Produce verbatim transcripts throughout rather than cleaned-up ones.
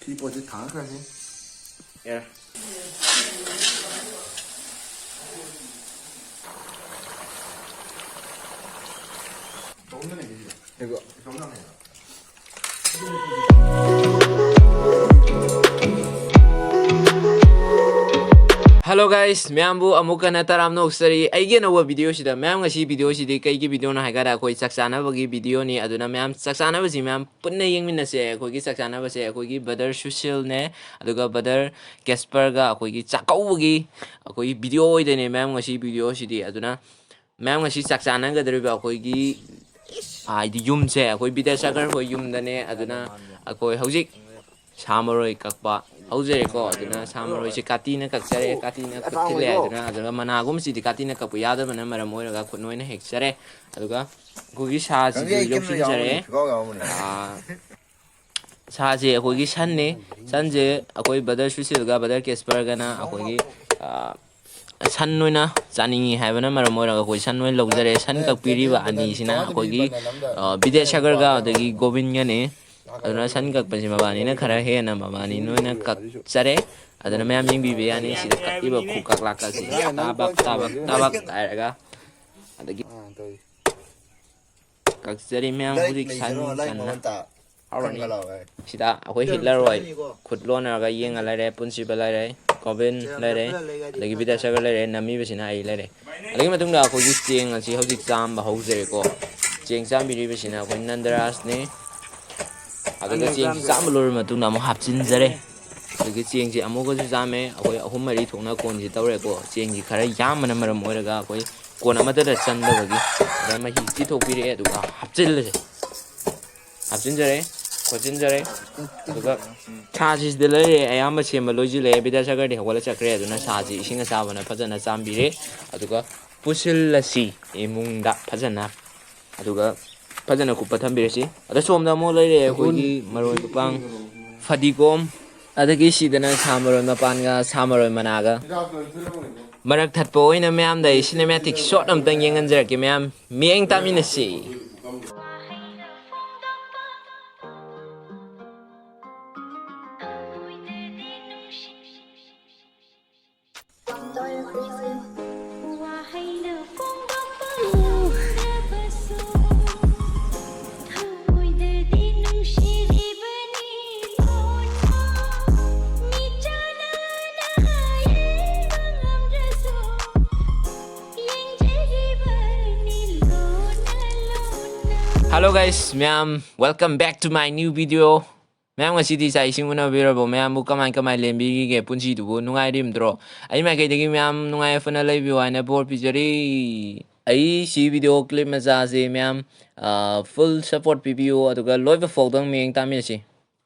ꯁꯤ ꯄꯣꯠꯁꯤ ꯊꯥꯡꯒꯠꯈ꯭ꯔꯁꯤ꯫ ꯌꯥꯔꯦ꯫ ꯏꯇꯣꯝꯗ ꯂꯩꯒꯦ ꯁꯤꯗ꯫ ꯏꯇꯣꯝꯗ ꯂꯩꯒꯦ꯫ Hello guys, ꯃꯌꯥꯝꯕꯨ ꯑꯃꯨꯛ ꯍꯟꯅ ꯇꯔꯥꯝꯅ ꯑꯣꯛꯆꯔꯤ ꯑꯩꯒꯤ ꯑꯅꯧꯕ video ꯁꯤꯗ꯫ ꯃꯌꯥꯝ, ꯉꯁꯤ video ꯁꯤꯗꯤ ꯀꯩꯒꯤ video ꯅꯣ ꯍꯥꯏꯀꯥꯟꯗ ꯑꯩꯈꯣꯏ ꯆꯥꯛ ꯆꯥꯅꯕꯒꯤ video ꯅꯤ꯫ ꯑꯗꯨꯅ ꯃꯌꯥꯝ, ꯆꯥꯛ ꯆꯥꯅꯕꯁꯤ ꯃꯌꯥꯝ ꯄꯨꯟꯅ ꯌꯦꯡꯃꯤꯟꯅꯁꯦ꯫ ꯑꯩꯈꯣꯏꯒꯤ ꯆꯥꯛ ꯆꯥꯅꯕꯁꯦ ꯑꯩꯈꯣꯏꯒꯤ brother ꯁꯨꯁꯤꯜꯅꯦ, ꯑꯗꯨꯒ brother ꯀꯦꯁꯄꯔꯒ ꯑꯩꯈꯣꯏꯒꯤ ꯆꯥꯛꯀꯧꯕꯒꯤ ꯑꯩꯈꯣꯏꯒꯤ video ꯑꯣꯏꯗꯣꯏꯅꯦ ꯃꯌꯥꯝ, ꯉꯁꯤ video ꯁꯤꯗꯤ꯫ ꯑꯗꯨꯅ ꯃꯌꯥꯝ, ꯉꯁꯤ ꯆꯥꯛ ꯆꯥꯅꯒꯗꯧꯔꯤꯕ ꯑꯩꯈꯣꯏꯒꯤ, ꯍꯥꯏꯗꯤ, ꯌꯨꯝꯁꯦ ꯑꯩꯈꯣꯏ ꯕꯤꯗ꯭ꯌꯥꯁꯥꯒꯔ ꯍꯣꯏ ꯌꯨꯝꯗꯅꯦ꯫ ꯑꯗꯨꯅ ꯑꯩꯈꯣꯏ ꯍꯧꯖꯤꯛ ꯁꯥ ꯃꯔꯣꯏ ꯀꯛꯄ ꯍꯧꯖꯔꯦꯀꯣ꯫ ꯑꯗꯨꯅ ꯁꯥ ꯃꯔꯣꯏꯁꯦ ꯀꯥꯇꯤꯅ ꯀꯛꯆꯔꯦ, ꯀꯥꯇꯤꯅ ꯈꯨꯠ ꯊꯤꯜꯂꯦ꯫ ꯑꯗꯨꯅ, ꯑꯗꯨꯒ ꯃꯅꯥꯒꯨꯝꯕꯁꯤꯗꯤ ꯀꯥꯇꯤꯅ ꯀꯛꯄ ꯌꯥꯗꯕꯅ ꯃꯔꯝ ꯑꯣꯏꯔꯒ ꯈꯨꯠꯅ ꯑꯣꯏꯅ ꯍꯦꯛꯆꯔꯦ꯫ ꯑꯗꯨꯒ ꯑꯩꯈꯣꯏꯒꯤ ꯁꯥꯁꯤꯁꯨ ꯌꯧꯁꯤꯟꯖꯔꯦ꯫ ꯑꯥ, ꯁꯥꯁꯦ ꯑꯩꯈꯣꯏꯒꯤ ꯁꯟꯅꯤ꯫ ꯁꯟꯁꯦ ꯑꯩꯈꯣꯏ brother ꯁꯨꯁꯤꯜꯒ brother ꯀꯦꯁꯄꯔꯒꯅ ꯑꯩꯈꯣꯏꯒꯤ, ꯑꯥ, ꯁꯟ ꯑꯣꯏꯅ ꯆꯥꯅꯤꯡꯉꯤ ꯍꯥꯏꯕꯅ ꯃꯔꯝ ꯑꯣꯏꯔꯒ ꯑꯩꯈꯣꯏ ꯁꯟ ꯑꯣꯏꯅ ꯂꯧꯖꯔꯦ꯫ ꯁꯟ ꯀꯛꯄꯤꯔꯤꯕ ꯑꯅꯤꯁꯤꯅ ꯑꯩꯈꯣꯏꯒꯤ, ꯑꯥ, ꯕꯤꯗ꯭ꯌꯥꯁꯥꯒꯔꯒ ꯑꯗꯒꯤ ꯒꯣꯕꯤꯟꯒꯅꯤ꯫ ꯑꯗꯨꯅ ꯁꯟ ꯀꯛꯄꯁꯤ ꯃꯕꯥꯅꯤꯅ ꯈꯔ ꯍꯦꯟꯅ ꯃꯕꯥꯅꯤꯅ ꯑꯣꯏꯅ ꯀꯛꯆꯔꯦ꯫ ꯑꯗꯨꯅ ꯃꯌꯥꯝ ꯌꯦꯡꯕꯤꯕ ꯌꯥꯅꯤ꯫ ꯁꯤꯗ ꯀꯛꯂꯤꯕ ꯈꯨꯀꯛ ꯂꯥꯛꯀ ꯑꯁꯤ ꯇꯥꯕꯛ ꯇꯥꯕꯛ ꯇꯥꯕꯛ ꯍꯥꯏꯔꯒ ꯑꯗꯒꯤ ꯀꯛꯆꯔꯤ ꯃꯌꯥꯝ꯫ ꯍꯧꯖꯤꯛ ꯁꯟ ꯀꯟꯅ ꯍꯧꯔꯅꯤ꯫ ꯁꯤꯗ ꯑꯩꯈꯣꯏ ꯍꯤꯠꯂꯔ ꯍꯣꯏ ꯈꯨꯠ ꯂꯣꯟꯅꯔꯒ ꯌꯦꯡꯉ ꯂꯩꯔꯦ, ꯄꯨꯟꯁꯤꯕ ꯂꯩꯔꯦ, ꯒꯣꯕꯤꯟ ꯂꯩꯔꯦ, ꯑꯗꯒꯤ ꯕꯤꯗ꯭ꯌꯥꯁꯥꯒꯔ ꯂꯩꯔꯦ, ꯅꯝꯃꯤꯕꯁꯤꯅ ꯑꯩ ꯂꯩꯔꯦ꯫ ꯑꯗꯨꯒꯤ ꯃꯇꯨꯡꯗ ꯑꯩꯈꯣꯏꯒꯤ ꯆꯦꯡ ꯑꯁꯤ ꯍꯧꯖꯤꯛ ꯆꯥꯝꯕ ꯍꯧꯖꯔꯦꯀꯣ꯫ ꯆꯦꯡ ꯆꯥꯝꯕꯤꯔꯤꯕꯁꯤꯅ ꯑꯩꯈꯣꯏ ꯅꯟꯗꯔꯥꯖꯅꯤ꯫ ꯑꯗꯨꯒ ꯆꯦꯡꯁꯤ ꯆꯥꯝꯕ ꯂꯣꯏꯔꯕ ꯃꯇꯨꯡꯗ ꯑꯃꯨꯛ ꯍꯥꯞꯆꯤꯟꯖꯔꯦ꯫ ꯑꯗꯒꯤ ꯆꯦꯡꯁꯤ ꯑꯃꯨꯛꯀꯁꯨ ꯆꯥꯝꯃꯦ꯫ ꯑꯩꯈꯣꯏ ꯑꯍꯨꯝ ꯃꯔꯤ ꯊꯣꯛꯅ ꯀꯣꯟꯁꯤ ꯇꯧꯔꯦꯀꯣ꯫ ꯆꯦꯡꯁꯤ ꯈꯔ ꯌꯥꯝꯕꯅ ꯃꯔꯝ ꯑꯣꯏꯔꯒ ꯑꯩꯈꯣꯏ ꯀꯣꯟ ꯑꯃꯠꯇꯗ ꯆꯟꯗꯕꯒꯤ ꯑꯗ ꯃꯍꯤ ꯆꯤꯊꯣꯛꯄꯤꯔꯛꯑꯦ꯫ ꯑꯗꯨꯒ ꯍꯥꯞꯆꯤꯜꯂꯁꯦ꯫ ꯍꯥꯞꯆꯤꯟꯖꯔꯦ, ꯈꯣꯠꯆꯤꯟꯖꯔꯦ꯫ ꯑꯗꯨꯒ ꯁꯥꯁꯤ ꯁꯤꯗ ꯂꯩꯔꯦ, ꯑꯌꯥꯝꯕ ꯁꯦꯝꯕ ꯂꯣꯏꯁꯤꯜꯂꯛꯑꯦ꯫ ꯕꯤꯗ꯭ꯌꯥꯁꯥꯒꯔꯗꯤ ꯍꯧꯒꯠꯂ ꯆꯠꯈ꯭ꯔꯦ꯫ ꯑꯗꯨꯅ ꯁꯥꯁꯤ ꯏꯁꯤꯡ ꯑꯁꯥꯕꯅ ꯐꯖꯅ ꯆꯥꯝꯕꯤꯔꯦ꯫ ꯑꯗꯨꯒ ꯄꯨꯁꯤꯜꯂꯁꯤ ꯏꯃꯨꯡꯗ ꯐꯖꯅ꯫ ꯑꯗꯨꯒ ꯐꯖꯅ ꯀꯨꯞꯄ ꯊꯝꯕꯤꯔꯁꯤ꯫ ꯑꯗ ꯁꯣꯝꯗ ꯑꯃꯨꯛ ꯂꯩꯔꯦ ꯑꯩꯈꯣꯏꯒꯤ ꯃꯔꯣꯏ ꯃꯄꯥꯡ, ꯐꯗꯤꯒꯣꯝ, ꯑꯗꯒꯤ ꯁꯤꯗꯅ ꯁꯥ ꯃꯔꯣꯏ ꯃꯄꯥꯟꯒ ꯁꯥ ꯃꯔꯣꯏ ꯃꯅꯥꯒ꯫ ꯃꯔꯛ ꯊꯠꯄ ꯑꯣꯏꯅ ꯃꯌꯥꯝꯗ ꯑꯩ cinematic shot ꯑꯝꯇꯪ ꯌꯦꯡꯍꯟꯖꯔꯛꯀꯦ ꯃꯌꯥꯝ꯫ ꯃꯤꯠꯌꯦꯡ ꯇꯥꯃꯤꯟꯅꯁꯤ꯫ Hello guys, ꯃꯌꯥꯝ, welcome back to my new video. ꯃꯌꯥꯝ, ꯉꯁꯤꯗꯤ ꯆꯥꯛ ꯏꯁꯤꯡ ꯎꯅꯕꯤꯔꯕꯣ? ꯃꯌꯥꯝꯕꯨ ꯀꯃꯥꯏ ꯀꯃꯥꯏ ꯂꯦꯟꯕꯤꯔꯤꯒꯦ? ꯄꯨꯟꯁꯤꯗꯨꯕꯨ ꯅꯨꯡꯉꯥꯏꯔꯤꯕꯗ꯭ꯔꯣ? ꯑꯩ ꯃꯥꯏꯀꯩꯗꯒꯤ ꯃꯌꯥꯝ ꯅꯨꯡꯉꯥꯏ ꯌꯥꯏꯐꯅ ꯂꯩꯕꯤꯌꯨ ꯍꯥꯏꯅ ꯕꯣꯔ ꯄꯤꯖꯔꯤ꯫ ꯑꯩ ꯁꯤ video clip ꯃꯆꯥꯁꯦ ꯃꯌꯥꯝ, ꯑ, full support ꯄꯤꯕꯤꯌꯨ, ꯑꯗꯨꯒ ꯂꯣꯏꯕ ꯐꯥꯎꯗꯪ ꯃꯤꯠꯌꯦꯡ ꯇꯥꯃꯤꯟꯅꯁꯤ꯫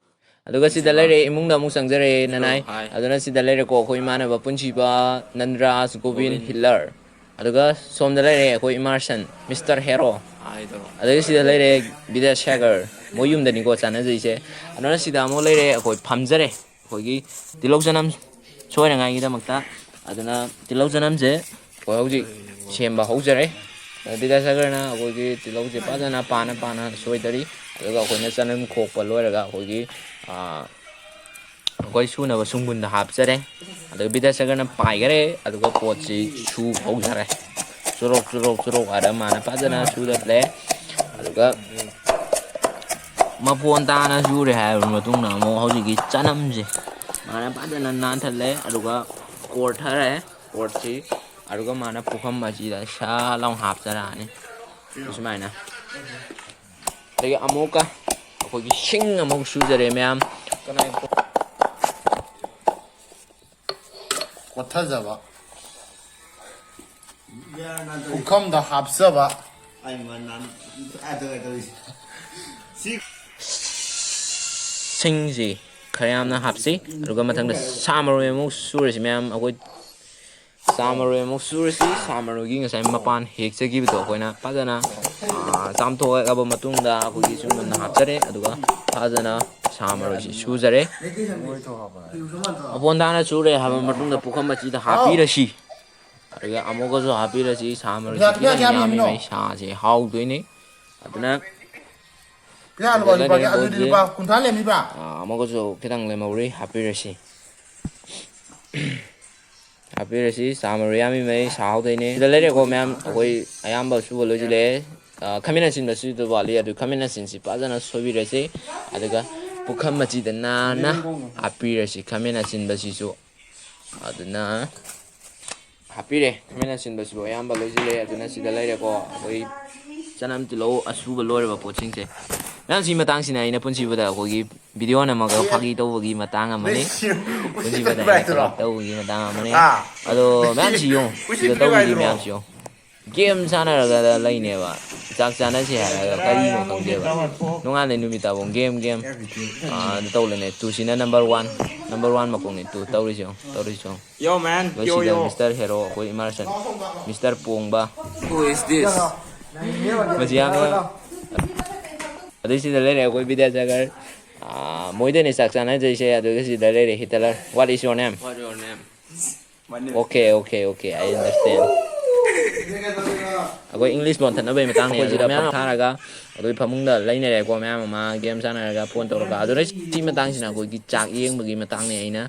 ꯑꯗꯨꯒ ꯁꯤꯗ ꯂꯩꯔꯦ, ꯏꯃꯨꯡꯗ ꯑꯃꯨꯛ ꯆꯪꯖꯔꯦ, ꯅꯅꯥꯏ꯫ ꯍꯥꯏ꯫ ꯑꯗꯨꯅ ꯁꯤꯗ ꯂꯩꯔꯦꯀꯣ, ꯑꯩꯈꯣꯏ ꯏꯃꯥꯟꯅꯕ ꯄꯨꯟꯁꯤꯕ, ꯅꯟꯔꯥꯖ, ꯒꯣꯕꯤꯟ, ꯒꯣꯕꯤꯟ꯫ ꯍꯤꯠꯂꯔ꯫ ꯑꯗꯨꯒ ꯁꯣꯝꯗ ꯂꯩꯔꯦ ꯑꯩꯈꯣꯏ ꯏꯃꯥꯔꯁꯟ, ꯃꯤꯁꯇꯔ ꯍꯦꯔꯣ꯫ ꯍꯥꯏꯗꯣ꯫ ꯑꯗꯒꯤ ꯁꯤꯗ ꯂꯩꯔꯦ ꯕꯤꯗ꯭ꯌꯥꯁꯥꯒꯔ, ꯃꯣꯏ ꯌꯨꯝꯗꯅꯤꯀꯣ ꯆꯥꯟꯅꯖꯩꯁꯦ꯫ ꯑꯗꯨꯅ ꯁꯤꯗ ꯑꯃꯨꯛ ꯂꯩꯔꯦ ꯑꯩꯈꯣꯏ ꯐꯝꯖꯔꯦ, ꯑꯩꯈꯣꯏꯒꯤ ꯇꯤꯜꯍꯧ ꯆꯅꯝ ꯁꯣꯏꯅꯉꯥꯏꯒꯤꯗꯃꯛꯇ꯫ ꯑꯗꯨꯅ ꯇꯤꯜꯍꯧ ꯆꯅꯝꯁꯦ ꯑꯩꯈꯣꯏ ꯍꯧꯖꯤꯛ ꯁꯦꯝꯕ ꯍꯧꯖꯔꯦ꯫ ꯕꯤꯗ꯭ꯌꯥꯁꯥꯒꯔꯅ ꯑꯩꯈꯣꯏꯒꯤ ꯇꯤꯜꯍꯧꯁꯦ ꯐꯖꯅ ꯄꯥꯅ ꯄꯥꯅ ꯁꯣꯏꯗꯔꯤ꯫ ꯑꯗꯨꯒ ꯑꯩꯈꯣꯏꯅ ꯆꯅꯝ ꯈꯣꯛꯄ ꯂꯣꯏꯔꯒ ꯑꯩꯈꯣꯏꯒꯤ, ꯑꯥ, ꯑꯩꯈꯣꯏ ꯁꯨꯅꯕ ꯁꯨꯡꯕꯨꯟꯗ ꯍꯥꯞꯆꯔꯦ꯫ ꯑꯗꯨꯒ ꯕꯤꯗ꯭ꯌꯥꯁꯥꯒꯔꯅ ꯄꯥꯏꯈꯔꯦ꯫ ꯑꯗꯨꯒ ꯄꯣꯠꯁꯤ ꯁꯨ ꯍꯧꯖꯔꯦ꯫ ꯆꯨꯔꯣꯛ, ꯆꯨꯔꯣꯛ, ꯆꯨꯔꯣꯛ ꯍꯥꯏꯔ ꯃꯥꯅ ꯐꯖꯅ ꯁꯨꯗꯠꯂꯦ꯫ ꯑꯗꯨꯒ ꯃꯐꯣꯟ ꯇꯥꯅ ꯁꯨꯔꯦ ꯍꯥꯏꯔꯕ ꯃꯇꯨꯡꯗ ꯑꯃꯨꯛ ꯍꯧꯖꯤꯛꯀꯤ ꯆꯅꯝꯁꯦ ꯃꯥꯅ ꯐꯖꯅ ꯅꯥꯟꯊꯠꯂꯦ꯫ ꯑꯗꯨꯒ ꯀꯣꯠꯊꯔꯦ꯫ ꯀꯣꯠꯁꯤ ꯑꯗꯨꯒ ꯃꯥꯅ ꯄꯨꯈꯝ ꯑꯁꯤꯗ ꯁꯥ ꯂꯥꯎ ꯍꯥꯞꯆꯔꯛꯑꯅꯤ꯫ ꯁꯨꯃꯥꯏꯅ꯫ ꯑꯗꯒꯤ ꯑꯃꯨꯛꯀ ꯑꯩꯈꯣꯏꯒꯤ ꯁꯤꯡ ꯑꯃꯨꯛ ꯁꯨꯖꯔꯦ ꯃꯌꯥꯝ꯫ ꯀꯣꯠꯊꯖꯕ꯫ ꯄꯨꯈꯝꯗ ꯍꯥꯞꯆꯕ꯫ ꯁꯤꯡꯁꯤ ꯈꯔ ꯌꯥꯝꯅ ꯍꯥꯞꯁꯤ꯫ ꯑꯗꯨꯒ ꯃꯊꯪꯗ ꯁꯥ ꯃꯔꯣꯏ ꯑꯃꯨꯛ ꯁꯨꯔꯁꯤ ꯃꯌꯥꯝ꯫ ꯑꯩꯈꯣꯏ ꯁꯥ ꯃꯔꯣꯏ ꯑꯃꯨꯛ ꯁꯨꯔꯁꯤ꯫ ꯁꯥ ꯃꯔꯣꯏꯒꯤ ꯉꯁꯥꯏ ꯃꯄꯥꯟ ꯍꯦꯛꯆꯈꯤꯕꯗꯣ ꯑꯩꯈꯣꯏꯅ ꯐꯖꯅ, ꯑꯥ, ꯆꯥꯝꯊꯣꯛꯑꯕ ꯃꯇꯨꯡꯗ ꯑꯩꯈꯣꯏꯒꯤ ꯁꯨꯝꯕꯟꯗ ꯍꯥꯞꯆꯔꯦ꯫ ꯑꯗꯨꯒ ꯐꯖꯅ ꯁꯥ ꯃꯔꯣꯏꯁꯤ ꯁꯨꯖꯔꯦ꯫ ꯃꯐꯣꯟ ꯇꯥꯅ ꯁꯨꯔꯦ ꯍꯥꯏꯕ ꯃꯇꯨꯡꯗ ꯄꯨꯈꯝ ꯑꯁꯤꯗ ꯍꯥꯞꯄꯤꯔꯁꯤ꯫ ꯑꯗꯨꯒ ꯑꯃꯨꯛꯀꯁꯨ ꯍꯥꯞꯄꯤꯔꯁꯤ꯫ ꯁꯥ ꯃꯔꯣꯏꯁꯤ ꯈꯤꯇꯪ ꯌꯥꯝꯃꯤꯉꯩ ꯁꯥꯁꯦ ꯍꯥꯎꯗꯣꯏꯅꯤ꯫ ꯑꯗꯨꯅ ꯀꯌꯥ ꯂꯨꯄꯥ? ꯂꯨꯄꯥ ꯀꯌꯥ? ꯑꯗꯨꯗꯤ ꯂꯨꯄꯥ ꯀꯨꯟꯊ꯭ꯔꯥ ꯂꯦꯝꯃꯤꯕ? ꯑꯥ, ꯑꯃꯒꯁꯨ ꯈꯤꯇꯪ ꯂꯦꯝꯍꯧꯔꯤ, ꯍꯥꯞꯄꯤꯔꯁꯤ꯫ ꯍꯥꯞꯄꯤꯔꯁꯤ꯫ ꯆꯥꯝꯃꯔꯣꯏ ꯌꯥꯝꯃꯤꯉꯩ ꯁꯥ ꯍꯥꯎꯗꯣꯏꯅꯦ꯫ ꯁꯤꯗ ꯂꯩꯔꯦꯀꯣ ꯃꯌꯥꯝ, ꯑꯩꯈꯣꯏ ꯑꯌꯥꯝꯕ ꯁꯨꯕ ꯂꯣꯏꯁꯤꯜꯂꯛꯑꯦ꯫ ꯑꯥ, ꯈꯥꯃꯦꯟ ꯑꯁꯤꯟꯕꯁꯨ ꯋꯥꯠꯂꯤ, ꯑꯗꯨ ꯈꯥꯃꯦꯟ ꯑꯁꯤꯟꯁꯤ ꯐꯖꯅ ꯁꯣꯏꯕꯤꯔꯁꯤ꯫ ꯑꯗꯨꯒ ꯄꯨꯈꯝ ꯃꯆꯤꯗ ꯅꯥꯟꯅ ꯍꯥꯞꯄꯤꯔꯁꯤ ꯈꯥꯃꯦꯟ ꯑꯁꯤꯟꯕꯁꯤꯁꯨ꯫ ꯑꯗꯨꯅ ꯍꯥꯞꯄꯤꯔꯦ꯫ ꯈꯥꯃꯦꯟ ꯑꯁꯤꯟꯕꯁꯨ ꯑꯌꯥꯝꯕ ꯂꯣꯏꯁꯤꯜꯂꯦ꯫ ꯑꯗꯨꯅ ꯁꯤꯗ ꯂꯩꯔꯦꯀꯣ ꯑꯩꯈꯣꯏ ꯆꯅꯝ, ꯇꯤꯜꯍꯧ, ꯑꯁꯨꯕ ꯂꯣꯏꯔꯕ ꯄꯣꯠꯁꯤꯡꯁꯦ ꯃꯌꯥꯝꯁꯤ ꯃꯇꯥꯡꯁꯤꯅ ꯑꯩꯅ ꯄꯨꯟꯁꯤꯕꯗ ꯑꯩꯈꯣꯏꯒꯤ ꯚꯤꯗꯤꯑꯣ ꯅꯝꯃꯒ ꯐꯥꯒꯤ ꯇꯧꯕꯒꯤ ꯃꯇꯥꯡ ꯑꯃꯅꯤ꯫ ꯄꯨꯟꯁꯤꯕꯗ ꯑꯩꯅ ꯇꯧꯕꯒꯤ ꯃꯇꯥꯡ ꯑꯃꯅꯤ꯫ ꯑꯗꯣ ꯃꯌꯥꯝꯁꯤ ꯌꯦꯡꯉꯨ, ꯁꯤꯗ ꯇꯧꯔꯤꯁꯤ ꯃꯌꯥꯝꯁꯤ ꯌꯦꯡꯉꯨ꯫ ꯒꯦꯝ ꯁꯥꯟꯅꯔꯒ ꯂꯩꯅꯦꯕ꯫ ꯆꯥꯛ ꯆꯥꯅꯁꯦ ꯍꯥꯏꯔꯒ ꯀꯔꯤꯅꯣ ꯈꯪꯗꯦꯕ꯫ ꯅꯣꯡꯉꯥꯟꯗꯩ ꯅꯨꯃꯤꯠ ꯇꯥꯕꯧ ꯒꯦꯝ, ꯒꯦꯝ, ꯑꯥ, ꯑꯗꯨ ꯇꯧ ꯂꯩꯅꯦ꯫ ꯇꯨꯁꯤꯅ ꯅꯝꯕꯔ ꯋꯥꯟ, ꯅꯝꯕꯔ ꯋꯥꯟ ꯃꯀꯣꯛꯅꯤ꯫ ꯇꯨ ꯇꯧꯔꯤꯁꯤ ꯌꯦꯡꯉꯨ, ꯇꯧꯔꯤꯁꯤ ꯌꯦꯡꯉꯨ꯫ Yo, man. Yo, ꯃꯣꯏꯁꯤꯗ yo. ꯃꯤꯁꯇꯔ ꯍꯦꯔꯣ, ꯑꯩꯈꯣꯏ Emerson, mister Pongba. Who is this? ꯃꯁꯤ ꯌꯥꯝꯅ, ꯑꯗꯨꯏ ꯁꯤꯗ ꯂꯩꯔꯦ ꯑꯩꯈꯣꯏ ꯕꯤꯗ꯭ꯌꯥꯁꯥꯒꯔ꯫ ꯑꯥ, ꯃꯣꯏꯗꯅꯦ ꯆꯥꯛ ꯆꯥꯅꯖꯩꯁꯦ, ꯑꯗꯨꯒ ꯁꯤꯗ ꯂꯩꯔꯦ ꯍꯤꯇꯂꯔ꯫ What is your name? What your name? My name. Okay, okay, okay, I understand. ꯑꯩꯈꯣꯏ ꯏꯪꯂꯤꯁ ꯂꯣꯟ ꯊꯠꯅꯕꯒꯤ ꯃꯇꯥꯡꯅꯦ꯫ ꯑꯩꯈꯣꯏ ꯁꯤꯗ ꯃꯌꯥꯝ ꯄꯣꯊꯥꯔꯒ ꯑꯗꯨꯒꯤ ꯐꯃꯨꯡꯗ ꯂꯩꯅꯔꯦꯀꯣ, ꯃꯌꯥꯝ ꯑꯃ ꯒꯦꯝ ꯁꯥꯟꯅꯔꯒ ꯐꯣꯟ ꯇꯧꯔꯒ꯫ ꯑꯗꯨꯅ ꯁꯤ ꯃꯇꯥꯡꯁꯤꯅ ꯑꯩꯈꯣꯏꯒꯤ ꯆꯥꯛ ꯌꯦꯡꯕꯒꯤ ꯃꯇꯥꯡꯅꯦ꯫ ꯑꯩꯅ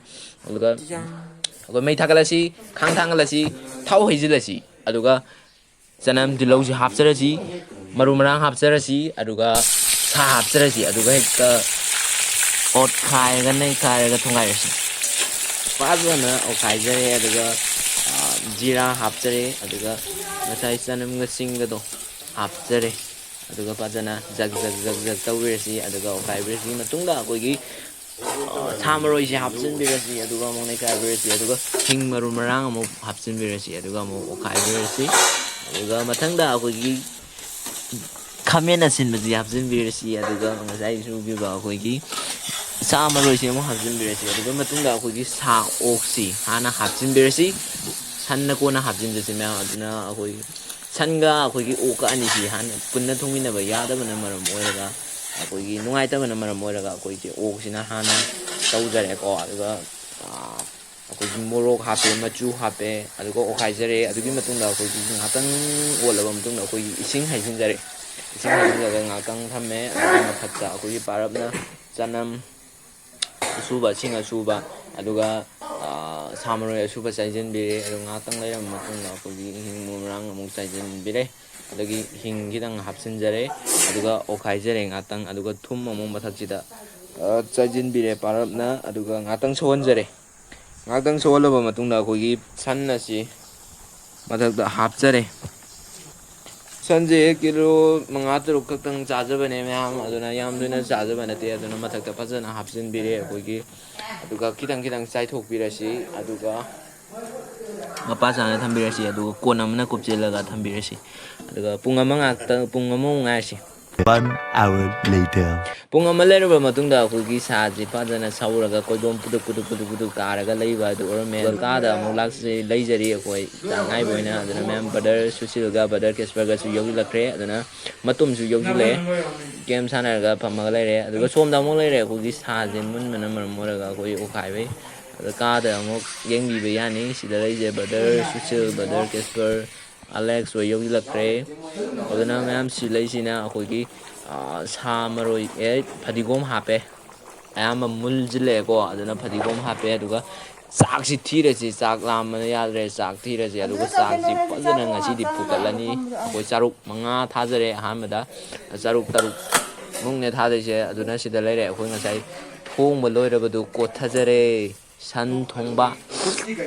ꯑꯗꯨꯒ ꯑꯩꯈꯣꯏ ꯃꯩ ꯊꯥꯒꯠꯂꯁꯤ, ꯈꯥꯡ ꯊꯥꯡꯒꯠꯂꯁꯤ, ꯊꯥꯎ ꯍꯩꯖꯤꯜꯂꯁꯤ, ꯑꯗꯨꯒ ꯆꯅꯝ ꯇꯤꯜꯍꯧꯁꯤ ꯍꯥꯞꯆꯔꯁꯤ, ꯃꯔꯨ ꯃꯔꯥꯡ ꯍꯥꯞꯆꯔꯁꯤ, ꯑꯗꯨꯒ ꯁꯥ ꯍꯥꯞꯆꯔꯁꯤ, ꯑꯗꯨꯒ ꯍꯦꯛꯇ ꯑꯣꯠꯈꯥꯏꯔꯒ ꯅꯩꯈꯥꯏꯔꯒ ꯊꯣꯡꯒꯥꯏꯔꯁꯤ꯫ ꯐꯖꯅ ꯑꯣꯠꯈꯥꯏꯖꯔꯦ꯫ ꯑꯗꯨꯒ, ꯑꯥ, ꯖꯤꯔꯥ ꯍꯥꯞꯆꯔꯦ꯫ ꯑꯗꯨꯒ ꯉꯁꯥꯏ ꯆꯅꯝꯒ ꯁꯤꯡꯒꯗꯣ ꯍꯥꯞꯆꯔꯦ꯫ ꯑꯗꯨꯒ ꯐꯖꯅ ꯖꯛ ꯖꯛ ꯖꯛ ꯖꯛ ꯇꯧꯕꯤꯔꯁꯤ꯫ ꯑꯗꯨꯒ ꯑꯣꯠꯈꯥꯏꯕꯤꯔꯁꯤ ꯃꯇꯨꯡꯗ ꯑꯩꯈꯣꯏꯒꯤ, ꯑ, ꯁꯥ ꯃꯔꯣꯏꯁꯤ ꯍꯥꯞꯆꯤꯟꯕꯤꯔꯁꯤ꯫ ꯑꯗꯨꯒ ꯑꯃꯨꯛ ꯅꯩꯈꯥꯏꯕꯤꯔꯁꯤ꯫ ꯑꯗꯨꯒ ꯍꯤꯡ ꯃꯔꯨ ꯃꯔꯥꯡ ꯑꯃꯨꯛ ꯍꯥꯞꯆꯤꯟꯕꯤꯔꯁꯤ꯫ ꯑꯗꯨꯒ ꯑꯃꯨꯛ ꯑꯣꯠꯈꯥꯏꯕꯤꯔꯁꯤ꯫ ꯑꯗꯨꯒ ꯃꯊꯪꯗ ꯑꯩꯈꯣꯏꯒꯤ ꯈꯥꯃꯦꯟ ꯑꯁꯤꯟꯕꯁꯤ ꯍꯥꯞꯆꯤꯟꯕꯤꯔꯁꯤ꯫ ꯑꯗꯨꯒ ꯉꯁꯥꯏ ꯁꯨꯈꯤꯕ ꯑꯩꯈꯣꯏꯒꯤ ꯁꯥ ꯃꯔꯣꯏꯁꯤ ꯑꯃꯨꯛ ꯍꯥꯞꯆꯤꯟꯕꯤꯔꯁꯤ꯫ ꯑꯗꯨꯒ ꯃꯇꯨꯡꯗ ꯑꯩꯈꯣꯏꯒꯤ ꯁꯥ ꯑꯣꯛꯁꯤ ꯍꯥꯟꯅ ꯍꯥꯞꯆꯤꯟꯕꯤꯔꯁꯤ꯫ ꯁꯟꯅ ꯀꯣꯟꯅ ꯍꯥꯞꯆꯤꯟꯖꯁꯤ ꯃꯌꯥꯝ꯫ ꯑꯗꯨꯅ ꯑꯩꯈꯣꯏ ꯁꯟꯒ ꯑꯩꯈꯣꯏꯒꯤ ꯑꯣꯛꯀ ꯑꯅꯤꯁꯤ ꯍꯥꯟꯅ ꯄꯨꯟꯅ ꯊꯣꯡꯃꯤꯟꯅꯕ ꯌꯥꯗꯕꯅ ꯃꯔꯝ ꯑꯣꯏꯔꯒ, ꯑꯩꯈꯣꯏꯒꯤ ꯅꯨꯡꯉꯥꯏꯇꯕꯅ ꯃꯔꯝ ꯑꯣꯏꯔꯒ, ꯑꯩꯈꯣꯏꯁꯦ ꯑꯣꯛꯁꯤꯅ ꯍꯥꯟꯅ ꯇꯧꯖꯔꯦꯀꯣ꯫ ꯑꯗꯨꯒ, ꯑꯥ, ꯑꯩꯈꯣꯏꯒꯤ ꯃꯣꯔꯣꯛ ꯍꯥꯞꯄꯦ, ꯃꯆꯨ ꯍꯥꯞꯄꯦ, ꯑꯗꯨꯒ ꯑꯣꯠꯈꯥꯏꯖꯔꯦ꯫ ꯑꯗꯨꯒꯤ ꯃꯇꯨꯡꯗ ꯑꯩꯈꯣꯏꯒꯤ ꯉꯥꯛꯇꯪ ꯑꯣꯠꯂꯕ ꯃꯇꯨꯡꯗ ꯑꯩꯈꯣꯏꯒꯤ ꯏꯁꯤꯡ ꯍꯩꯖꯤꯟꯖꯔꯦ꯫ ꯏꯁꯤꯡ ꯍꯩꯖꯤꯜꯂꯒ ꯉꯥꯛꯇꯪ ꯊꯝꯃꯦ꯫ ꯑꯗꯨꯒꯤ ꯃꯊꯛꯇ ꯑꯩꯈꯣꯏꯒꯤ ꯄꯥꯔꯞꯅ ꯆꯅꯝ ꯑꯁꯨꯕ, ꯁꯤꯡ ꯑꯁꯨꯕ, ꯑꯗꯨꯒ, ꯑꯥ, ꯁꯥ ꯃꯔꯣꯏ ꯑꯁꯨꯕ ꯆꯥꯏꯁꯤꯟꯕꯤꯔꯦ꯫ ꯑꯗꯨ ꯉꯥꯏꯍꯥꯛꯇꯪ ꯂꯩꯔꯕ ꯃꯇꯨꯡꯗ ꯑꯩꯈꯣꯏꯒꯤ ꯍꯤꯡ ꯃꯔꯨ ꯃꯔꯥꯡ ꯑꯃꯨꯛ ꯆꯥꯏꯁꯤꯟꯕꯤꯔꯦ꯫ ꯑꯗꯒꯤ ꯍꯤꯡ ꯈꯤꯇꯪ ꯍꯥꯞꯆꯤꯟꯖꯔꯦ꯫ ꯑꯗꯨꯒ ꯑꯣꯠꯈꯥꯏꯖꯔꯦ ꯉꯥꯏꯍꯥꯛꯇꯪ꯫ ꯑꯗꯨꯒ ꯊꯨꯝ ꯑꯃꯨꯛ ꯃꯊꯛꯁꯤꯗ, ꯑꯥ, ꯆꯥꯏꯁꯤꯟꯕꯤꯔꯦ ꯄꯥꯔꯞꯅ꯫ ꯑꯗꯨꯒ ꯉꯥꯏꯍꯥꯛꯇꯪ ꯁꯧꯍꯟꯖꯔꯦ꯫ ꯉꯥꯏꯍꯥꯛꯇꯪ ꯁꯧꯍꯜꯂꯕ ꯃꯇꯨꯡꯗ ꯑꯩꯈꯣꯏꯒꯤ ꯁꯟ ꯑꯁꯤ ꯃꯊꯛꯇ ꯍꯥꯞꯆꯔꯦ꯫ ꯁꯟꯁꯦ ꯀꯤꯂꯣ ꯃꯉꯥ ꯇꯔꯨꯛ ꯈꯛꯇꯪ ꯆꯥꯖꯕꯅꯦ ꯃꯌꯥꯝ, ꯑꯗꯨꯅ ꯌꯥꯝ ꯇꯣꯏꯅ ꯆꯥꯖꯕ ꯅꯠꯇꯦ꯫ ꯑꯗꯨꯅ ꯃꯊꯛꯇ ꯐꯖꯅ ꯍꯥꯞꯆꯤꯟꯕꯤꯔꯦ ꯑꯩꯈꯣꯏꯒꯤ, ꯑꯗꯨꯒ ꯈꯤꯇꯪ ꯈꯤꯇꯪ ꯆꯥꯏꯊꯣꯛꯄꯤꯔꯁꯤ꯫ ꯑꯗꯨꯒ ꯃꯄꯥ ꯆꯥꯅ ꯊꯝꯕꯤꯔꯁꯤ꯫ ꯑꯗꯨꯒ ꯀꯣꯟ ꯑꯃꯅ ꯀꯨꯞꯁꯤꯜꯂꯒ ꯊꯝꯕꯤꯔꯁꯤ꯫ ꯑꯗꯨꯒ ꯄꯨꯡ ꯑꯃ ꯉꯥꯛꯇ, ꯄꯨꯡ ꯑꯃꯃꯨꯛ ꯉꯥꯏꯔꯁꯤ꯫ One hour later. ꯄꯨꯡ ꯑꯃ ꯂꯩꯔꯕ ꯃꯇꯨꯡꯗ ꯑꯩꯈꯣꯏꯒꯤ ꯁꯥꯁꯤ ꯐꯖꯅ ꯁꯧꯔꯒ ꯀꯣꯏꯕꯣꯝ ꯄꯨꯗꯨꯛ ꯄꯨꯗꯨꯛ ꯄꯨꯗꯨꯛ ꯄꯨꯗꯨꯛ ꯀꯥꯔꯒ ꯂꯩꯕ ꯑꯗꯨ ꯑꯣꯏꯔꯝꯃꯦ꯫ ꯑꯗꯣ ꯀꯥꯗ ꯑꯃꯨꯛ ꯂꯥꯛꯆ-, ꯂꯩꯖꯔꯤ ꯑꯩꯈꯣꯏ ꯆꯥꯛ ꯉꯥꯏꯕ ꯑꯣꯏꯅ꯫ ꯑꯗꯨꯅ ꯃꯌꯥꯝ ꯕ꯭ꯔꯗꯔ ꯁꯨꯁꯤꯜꯒ ꯕ꯭ꯔꯗꯔ ꯀꯦꯁꯄꯔꯒꯁꯨ ꯌꯧꯁꯤꯜꯂꯛꯈ꯭ꯔꯦ꯫ ꯑꯗꯨꯅ ꯃꯇꯨꯝꯁꯨ ꯌꯧꯁꯤꯜꯂꯛꯑꯦ꯫ ꯒꯦꯝ ꯁꯥꯟꯅꯔꯒ ꯐꯝꯃꯒ ꯂꯩꯔꯦ꯫ ꯑꯗꯨꯒ ꯁꯣꯝꯗ ꯑꯃꯨꯛ ꯂꯩꯔꯦ ꯑꯩꯈꯣꯏꯒꯤ ꯁꯥꯁꯦ ꯃꯨꯟꯕꯅ ꯃꯔꯝ ꯑꯣꯏꯔꯒ ꯑꯩꯈꯣꯏ ꯑꯣꯈꯥꯏꯕꯩ꯫ ꯑꯗꯣ ꯀꯥꯗ ꯑꯃꯨꯛ ꯌꯦꯡꯕꯤꯕ ꯌꯥꯅꯤ꯫ ꯁꯤꯗ ꯂꯩꯁꯦ ꯕ꯭ꯔꯗꯔ ꯁꯨꯁꯤꯜ, ꯕ꯭ꯔꯗꯔ ꯀꯦꯁꯄꯔ, ꯑꯂꯦꯛꯁ ꯍꯣꯏ ꯌꯧꯁꯤꯜꯂꯛꯈ꯭ꯔꯦ꯫ ꯑꯗꯨꯅ ꯃꯌꯥꯝ ꯁꯤ ꯂꯩꯁꯤꯅ ꯑꯩꯈꯣꯏꯒꯤ, ꯑ, ꯁꯥ ꯃꯔꯣꯏ, ꯑꯦ, ꯐꯗꯤꯒꯣꯝ ꯍꯥꯞꯄꯦ꯫ ꯑꯌꯥꯝꯕ ꯃꯨꯜꯁꯤꯜꯂꯛꯑꯦꯀꯣ꯫ ꯑꯗꯨꯅ ꯐꯗꯤꯒꯣꯝ ꯍꯥꯞꯄꯦ꯫ ꯑꯗꯨꯒ ꯆꯥꯛꯁꯤ ꯊꯤꯔꯁꯤ꯫ ꯆꯥꯛ ꯂꯥꯝꯕꯅ ꯌꯥꯗ꯭ꯔꯦ꯫ ꯆꯥꯛ ꯊꯤꯔꯁꯤ꯫ ꯑꯗꯨꯒ ꯆꯥꯛꯁꯤ ꯐꯖꯅ ꯉꯁꯤꯗꯤ ꯐꯨꯒꯠꯂꯅꯤ꯫ ꯑꯩꯈꯣꯏ ꯆꯥꯔꯨꯛ ꯃꯉꯥ ꯊꯥꯖꯔꯦ ꯑꯍꯥꯟꯕꯗ꯫ ꯆꯥꯔꯨꯛ ꯇꯔꯨꯛ ꯃꯨꯛꯅꯦ ꯊꯥꯗꯣꯏꯁꯦ꯫ ꯑꯗꯨꯅ ꯁꯤꯗ ꯂꯩꯔꯦ꯫ ꯑꯩꯈꯣꯏ ꯉꯁꯥꯏ ꯊꯣꯡꯕ ꯂꯣꯏꯔꯕꯗꯨ ꯀꯣꯠꯊꯖꯔꯦ꯫ ꯁꯟ ꯊꯣꯡꯕ꯫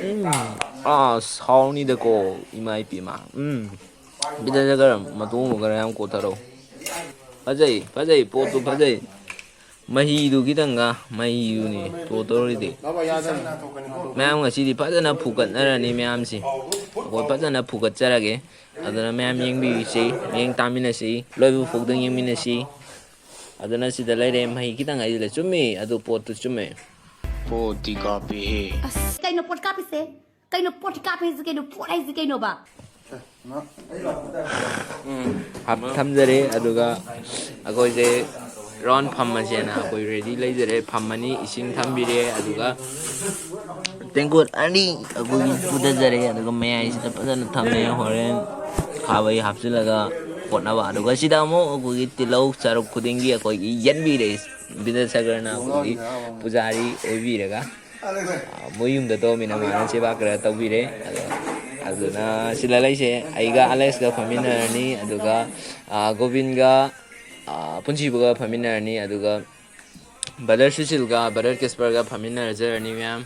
ꯎꯝ꯫ ꯑꯁ, ꯍꯥꯎꯅꯤꯗꯀꯣ, ꯏꯃꯥ ꯏꯄꯦꯝꯃ꯫ ꯎꯝ꯫ ꯕꯤꯗ꯭ꯌꯥꯁꯥꯒꯔ, ꯃꯇꯣꯡꯗꯣ ꯈꯔ ꯌꯥꯝ ꯀꯣꯠꯊꯔꯣ꯫ ꯐꯖꯩ, ꯐꯖꯩ, ꯄꯣꯠꯇꯨ ꯐꯖꯩ꯫ ꯃꯍꯤꯗꯨ ꯈꯤꯇꯪꯒ, ꯃꯍꯤꯗꯨꯅꯤ ꯇꯣꯠꯇꯧꯔꯤꯗꯤ꯫ ꯃꯌꯥꯝ ꯉꯁꯤꯗꯤ ꯐꯖꯅ ꯐꯨꯒꯠꯅꯔꯅꯤ ꯃꯌꯥꯝꯁꯤ꯫ ꯑꯩꯈꯣꯏ ꯐꯖꯅ ꯐꯨꯒꯠꯆꯔꯒꯦ꯫ ꯑꯗꯨꯅ ꯃꯌꯥꯝ ꯌꯦꯡꯕꯤꯁꯤ, ꯃꯤꯠꯌꯦꯡ ꯇꯥꯃꯤꯟꯅꯁꯤ, ꯂꯣꯏꯕ ꯐꯥꯎꯗꯪ ꯌꯦꯡꯃꯤꯟꯅꯁꯤ꯫ ꯑꯗꯨꯅ ꯁꯤꯗ ꯂꯩꯔꯦ, ꯃꯍꯤ ꯈꯤꯇꯪ ꯍꯩꯖꯤꯜꯂꯦ꯫ ꯆꯨꯝꯃꯤ, ꯑꯗꯨ ꯄꯣꯠꯇꯨ ꯆꯨꯝꯃꯦ꯫ ꯄꯣꯠꯇꯤ ꯀꯥꯞꯄꯤꯍꯦ꯫ ꯑꯁ, ꯀꯩꯅꯣ ꯄꯣꯠ ꯀꯥꯞꯄꯤꯁꯦ? ꯀꯩꯅꯣ ꯄꯣꯠ ꯀꯥꯞꯄꯦ ꯍꯥꯏꯁꯦ ꯀꯩꯅꯣ? ꯄꯣꯠ ꯍꯥꯏꯁꯦ ꯀꯩꯅꯣꯕ? ꯎꯝ, ꯍꯥꯞ-, ꯊꯝꯖꯔꯦ꯫ ꯑꯗꯨꯒ ꯑꯩꯈꯣꯏꯁꯦ ꯔꯥꯎꯟ ꯐꯝꯃꯁꯦꯅ ꯑꯩꯈꯣꯏ ꯔꯦꯗꯤ ꯂꯩꯖꯔꯦ꯫ ꯐꯝꯃꯅꯤ, ꯏꯁꯤꯡ ꯊꯝꯕꯤꯔꯦ꯫ ꯑꯗꯨꯒ ꯇꯦꯡꯀꯣꯠ ꯑꯅꯤ ꯑꯩꯈꯣꯏꯒꯤ ꯄꯨꯊꯖꯔꯦ꯫ ꯑꯗꯨꯒ ꯃꯌꯥꯏꯁꯤꯗ ꯐꯖꯅ ꯊꯝꯃꯦ꯫ ꯍꯣꯔꯦꯟ ꯈꯥꯕꯩ ꯍꯥꯞꯆꯤꯜꯂꯒ ꯈꯣꯠꯅꯕ꯫ ꯑꯗꯨꯒ ꯁꯤꯗ ꯑꯃꯨꯛ ꯑꯩꯈꯣꯏꯒꯤ ꯇꯤꯜꯍꯧ ꯆꯥꯔꯨꯛ ꯈꯨꯗꯤꯡꯒꯤ ꯑꯩꯈꯣꯏꯒꯤ ꯌꯦꯠꯕꯤꯔꯦ꯫ ꯕꯤꯗ꯭ꯌꯥꯁꯥꯒꯔꯅ ꯑꯩꯈꯣꯏꯒꯤ ꯄꯨꯖꯥꯔꯤ ꯑꯣꯏꯕꯤꯔꯒ꯫ ꯑ, ꯃꯣꯏ ꯌꯨꯝꯗ ꯇꯧꯔꯃꯤꯅ ꯃꯥꯅ ꯁꯦꯕꯥ ꯈꯔ ꯇꯧꯕꯤꯔꯦ꯫ ꯑꯗꯣ, ꯑꯗꯨꯅ ꯁꯤꯗ ꯂꯩꯁꯦ ꯑꯩꯒ ꯑꯂꯦꯛꯁꯀ ꯐꯝꯃꯤꯟꯅꯔꯅꯤ, ꯑꯗꯨꯒ, ꯑ, ꯒꯣꯕꯤꯟꯒ, ꯑ, ꯄꯨꯟꯁꯤꯕꯒ ꯐꯝꯃꯤꯟꯅꯔꯅꯤ, ꯑꯗꯨꯒ ꯕ꯭ꯔꯗꯔ ꯁꯨꯁꯤꯜꯒ ꯕ꯭ꯔꯗꯔ ꯀꯦꯁꯄꯔꯒ ꯐꯝꯃꯤꯟꯅꯔꯖꯔꯅꯤ ꯃꯌꯥꯝ꯫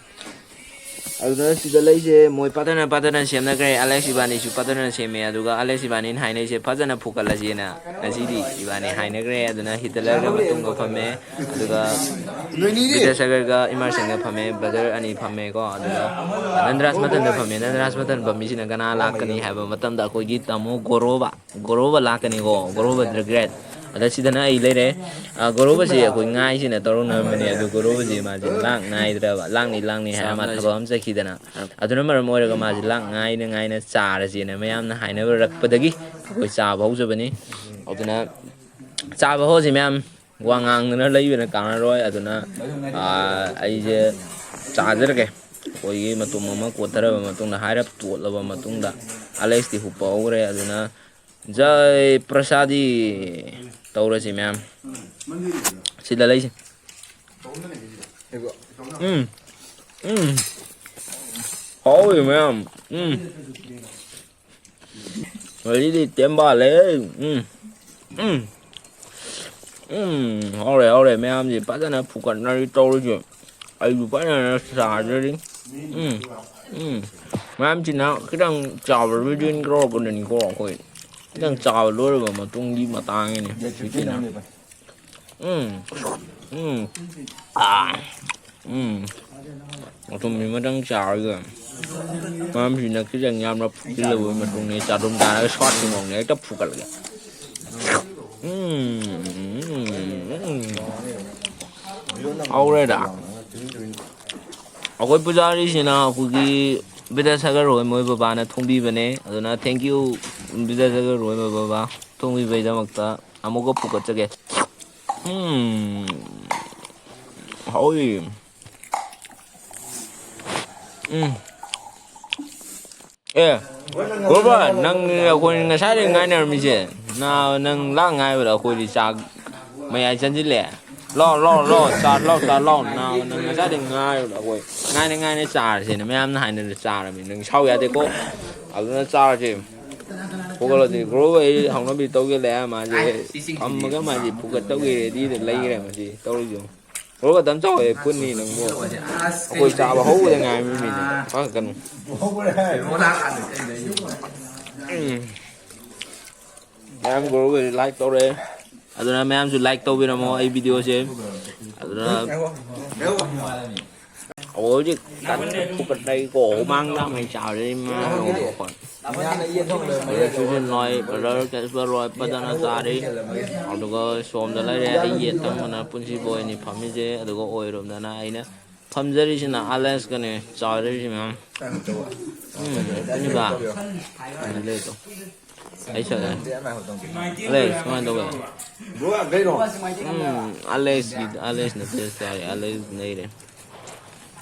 ꯑꯗꯨꯅ ꯁꯤꯗ ꯂꯩꯁꯦ ꯃꯣꯏ ꯄꯥꯇꯔꯅ ꯄꯥꯇꯔꯅ ꯁꯦꯝꯅꯈ꯭ꯔꯦ꯫ ꯑꯂꯦꯛꯁ ꯏꯕꯥꯅꯤꯁꯨ ꯄꯥꯇꯔꯅ ꯁꯦꯝꯃꯦ꯫ ꯑꯗꯨꯒ ꯑꯂꯦꯛꯁ ꯏꯕꯥꯅꯤꯅ ꯍꯥꯏꯅꯩꯁꯦ ꯐꯖꯅ ꯐꯨꯒꯠꯂꯁꯦꯅ ꯉꯁꯤꯗꯤ ꯏꯕꯥꯅꯤ ꯍꯥꯏꯅꯈ꯭ꯔꯦ꯫ ꯑꯗꯨꯅ ꯍꯤꯇꯂꯔꯒ ꯃꯇꯨꯡꯒ ꯐꯝꯃꯦ꯫ ꯑꯗꯨꯒ ꯅꯣꯏꯅꯤꯗꯤ? ꯕꯤꯗ꯭ꯌꯥꯁꯥꯒꯔꯒ ꯏꯃꯥꯔꯁꯟꯒ ꯐꯝꯃꯦ꯫ ꯕ꯭ꯔꯗꯔ ꯑꯅꯤ ꯐꯝꯃꯦꯀꯣ꯫ ꯑꯗꯨꯒ ꯅꯟꯗꯔꯥꯖ ꯃꯊꯟꯇ ꯐꯝꯃꯦ꯫ ꯅꯟꯗꯔꯥꯖ ꯃꯊꯟ ꯐꯝꯃꯤꯁꯤꯅ ꯀꯅꯥ ꯂꯥꯛꯀꯅꯤ ꯍꯥꯏꯕ ꯃꯇꯝꯗ ꯑꯩꯈꯣꯏꯒꯤ ꯇꯥꯃꯣ ꯒꯣꯔꯣꯕ꯫ ꯒꯣꯔꯣꯕ ꯂꯥꯛꯀꯅꯤꯀꯣ, ꯒꯣꯔꯣꯕ the great꯫ ꯑꯗ ꯁꯤꯗꯅ ꯑꯩ ꯂꯩꯔꯦ꯫ ꯑ, ꯒꯣꯔꯣꯕꯁꯤ ꯑꯩꯈꯣꯏ ꯉꯥꯏꯁꯤꯅ ꯇꯧꯔꯨꯅꯕꯅꯦ, ꯑꯗꯨ ꯒꯣꯔꯣꯕꯁꯤ ꯃꯥꯁꯤ ꯂꯥꯛ ꯉꯥꯏꯗ꯭ꯔꯕ, ꯂꯥꯛꯅꯤ ꯂꯥꯛꯅꯤ ꯍꯥꯏꯔ ꯃꯥ ꯊꯕꯛ ꯑꯃ ꯆꯠꯈꯤꯗꯅ꯫ ꯑꯗꯨꯅ ꯃꯔꯝ ꯑꯣꯏꯔꯒ ꯃꯥꯁꯤ ꯂꯥꯛ ꯉꯥꯏꯅ ꯉꯥꯏꯅ ꯆꯥꯔꯁꯦꯅ ꯃꯌꯥꯝꯅ ꯍꯥꯏꯅꯔꯛꯄꯗꯒꯤ ꯑꯩꯈꯣꯏ ꯆꯥꯕ ꯍꯧꯖꯕꯅꯤ꯫ ꯑꯗꯨꯅ ꯆꯥꯕ ꯍꯧꯁꯤ ꯃꯌꯥꯝ꯫ ꯋꯥ ꯉꯥꯡꯗꯅ ꯂꯩꯕꯅ ꯀꯥꯟꯅꯔꯣꯏ꯫ ꯑꯗꯨꯅ, ꯑ, ꯑꯩꯁꯦ ꯆꯥꯖꯔꯒꯦ꯫ ꯑꯩꯈꯣꯏꯒꯤ ꯃꯇꯨꯝ ꯑꯃ ꯀꯣꯠꯊꯔꯕ ꯃꯇꯨꯡꯗ, ꯍꯥꯏꯔꯞ ꯇꯣꯠꯂꯕ ꯃꯇꯨꯡꯗ, ꯑꯂꯦꯛꯁꯇꯤ ꯍꯨꯞꯄ ꯍꯧꯈ꯭ꯔꯦ꯫ ꯑꯗꯨꯅ ꯖꯩ ꯄ꯭ꯔꯁꯥꯗꯤ ꯇꯧꯔꯁꯤ ꯃꯌꯥꯝ꯫ ꯁꯤꯗ ꯂꯩꯁꯤ꯫ ꯎꯝ꯫ ꯎꯝ꯫ ꯍꯥꯎꯋꯤ ꯃꯌꯥꯝ꯫ ꯎꯝ꯫ ꯉꯁꯤꯗꯤ ꯇꯦꯝꯕꯥꯂꯦ꯫ ꯎꯝ꯫ ꯎꯝ꯫ ꯎꯝ꯫ ꯍꯥꯎꯔꯦ, ꯍꯥꯎꯔꯦ꯫ ꯃꯌꯥꯝꯁꯤ ꯐꯖꯅ ꯐꯨꯀꯠꯅꯔꯤ ꯇꯧꯔꯤꯁꯦ꯫ ꯑꯩꯁꯨ ꯐꯖꯅ ꯆꯥꯖꯔꯤ꯫ ꯎꯝ꯫ ꯎꯝ꯫ ꯃꯌꯥꯝꯁꯤꯅ ꯈꯤꯇꯪ ꯆꯥꯕ ꯔꯤꯖꯦꯟ ꯇꯧꯔꯛꯄꯗꯅꯤꯀꯣ ꯑꯩꯈꯣꯏ꯫ ꯈꯤꯇꯪ ꯆꯥꯕ ꯂꯣꯏꯔꯕ ꯃꯇꯨꯡꯒꯤ ꯃꯇꯥꯡꯒꯤꯅꯤ ꯁꯤꯁꯤꯅ꯫ ꯎꯝ꯫ ꯎꯝ꯫ ꯑꯥ꯫ ꯎꯝ꯫ ꯑꯊꯨꯝꯕꯤ ꯑꯃꯇꯪ ꯆꯥꯔꯒ ꯃꯔꯝꯁꯤꯅ ꯈꯤꯇꯪ ꯌꯥꯝꯅ ꯐꯨꯠꯆꯤꯜꯂꯕ ꯃꯇꯨꯡꯗ ꯆꯥꯗꯨꯝ ꯇꯥꯔꯒ ꯁ꯭ꯋꯥꯠꯀꯤ ꯃꯑꯣꯡꯗ ꯍꯦꯛꯇ ꯐꯨꯒꯠꯂꯒꯦ꯫ ꯎꯝ꯫ ꯎꯝ꯫ ꯎꯝ꯫ ꯍꯧꯔꯦꯗ꯫ ꯑꯩꯈꯣꯏ ꯄꯨꯖꯥꯔꯤꯁꯤꯅ ꯑꯩꯈꯣꯏꯒꯤ ꯕꯤꯗ꯭ꯌꯥꯁꯥꯒꯔ ꯍꯣꯏ ꯃꯣꯏ ꯕꯕꯥꯅ ꯊꯣꯡꯕꯤꯕꯅꯦ꯫ ꯑꯗꯨꯅ thank you ꯕꯤꯗ꯭ꯌꯥꯁꯥꯒꯔ ꯍꯣꯏ ꯃꯣꯏ ꯕꯕꯥ ꯊꯣꯡꯕꯤꯕꯩꯗꯃꯛꯇ꯫ ꯑꯃꯨꯛꯀ ꯐꯨꯒꯠꯆꯒꯦ꯫ ꯎꯝ꯫ ꯍꯥꯎꯏ꯫ ꯎꯝ꯫ ꯑꯦ, ꯒꯣꯕꯔ, ꯅꯪ ꯑꯩꯈꯣꯏ ꯉꯁꯥꯏꯗꯩ ꯉꯥꯏꯅꯔꯝꯃꯤꯁꯦ꯫ ꯅꯥ, ꯅꯪ ꯂꯥꯛ ꯉꯥꯏꯕꯗ ꯑꯩꯈꯣꯏꯗꯤ ꯆꯥꯛ ꯃꯌꯥꯏ ꯆꯟꯁꯤꯜꯂꯛꯑꯦ꯫ ꯂꯥꯎ, ꯂꯥꯎ, ꯂꯥꯎ, ꯆꯥ, ꯂꯥꯎ, ꯆꯥ, ꯂꯥꯎ꯫ ꯅꯥꯕ ꯅꯪ ꯉꯁꯥꯏꯗꯩ ꯉꯥꯏꯕꯗ ꯑꯩꯈꯣꯏ ꯉꯥꯏꯅ ꯉꯥꯏꯅ ꯆꯥꯔꯁꯦꯅ ꯃꯌꯥꯝꯅ ꯍꯥꯏꯅꯔ ꯆꯥꯔꯕꯅꯤ꯫ ꯅꯪ ꯁꯥꯎ ꯌꯥꯗꯦꯀꯣ꯫ ꯑꯗꯨꯅ ꯆꯥꯔꯁꯦ꯫ ꯐꯨꯒꯠꯂꯗꯤ ꯒ꯭ꯔꯣ ꯑꯩ ꯍꯧꯅꯕꯤ ꯇꯧꯒꯦ ꯂꯩ ꯃꯥꯁꯦ꯫ ꯐꯝꯃꯒ ꯃꯥꯁꯦ ꯐꯨꯒꯠ ꯇꯧꯒꯦ ꯔꯦꯗꯤꯗ ꯂꯩꯈ꯭ꯔꯦ ꯃꯁꯤ ꯇꯧꯔꯤꯁꯦ꯫ ꯔꯣ ꯈꯛꯇꯪ ꯆꯥꯎꯋꯦ ꯄꯨꯟꯅꯤ ꯅꯪꯕꯨ꯫ ꯑꯩꯈꯣꯏ ꯆꯥꯕ ꯍꯧꯕꯗ ꯉꯥꯏꯔꯤꯕ ꯃꯤꯅꯦ꯫ ꯄꯥꯈꯠꯀꯅꯨ꯫ ꯎꯝ꯫ ꯃꯌꯥꯝ ꯒ꯭ꯔꯨꯞ ꯂꯥꯏꯛ ꯇꯧꯔꯦ꯫ ꯑꯗꯨꯅ ꯃꯌꯥꯝꯁꯨ ꯂꯥꯏꯛ ꯇꯧꯕꯤꯔꯝꯃꯣ ꯑꯩ ꯚꯤꯗꯤꯑꯣꯁꯦ꯫ ꯑꯗꯨꯅ ꯑꯩꯈꯣꯏ ꯍꯧꯖꯤꯛ ꯀꯟꯅ ꯐꯨꯒꯠꯅꯔꯤꯀꯣ, ꯍꯨꯃꯥꯡ ꯇꯥꯡꯉꯩ ꯆꯥꯕꯗꯩ ꯃꯥ ꯍꯣꯏ꯫ ꯁꯨꯖꯤꯟ ꯍꯣꯏ, ꯕ꯭ꯔꯗꯔ ꯀꯦꯁꯄꯔ ꯍꯣꯏ ꯐꯖꯅ ꯆꯥꯔꯤ꯫ ꯑꯗꯨꯒ ꯁꯣꯝꯗ ꯂꯩꯔꯦ ꯑꯩ ꯌꯦꯠ ꯊꯪꯕꯅ ꯄꯨꯟꯁꯤꯕ ꯍꯣꯏꯅꯤ ꯐꯝꯃꯤꯁꯦ꯫ ꯑꯗꯨꯒ ꯑꯣꯏꯔꯣꯝꯗꯅ ꯑꯩꯅ ꯐꯝꯖꯔꯤꯁꯤꯅ ꯑꯂꯦꯛꯁꯀꯅꯦ ꯆꯥꯔꯤꯁꯤ ꯃꯌꯥꯝ꯫ ꯎꯝ, ꯄꯨꯟꯁꯤꯕ꯫ ꯑꯗꯨ ꯂꯩ ꯇꯣ꯫ ꯑꯩ ꯁꯛꯑꯦ꯫ ꯑꯂꯦꯛꯁ, ꯀꯃꯥꯏꯅ ꯇꯧꯒꯦ? ꯎꯝ, ꯑꯂꯦꯛꯁꯀꯤ, ꯑꯂꯦꯛꯁꯅ ꯇꯦꯁ ꯇꯥꯔꯦ꯫ ꯑꯂꯦꯛꯁ ꯅꯩꯔꯦ꯫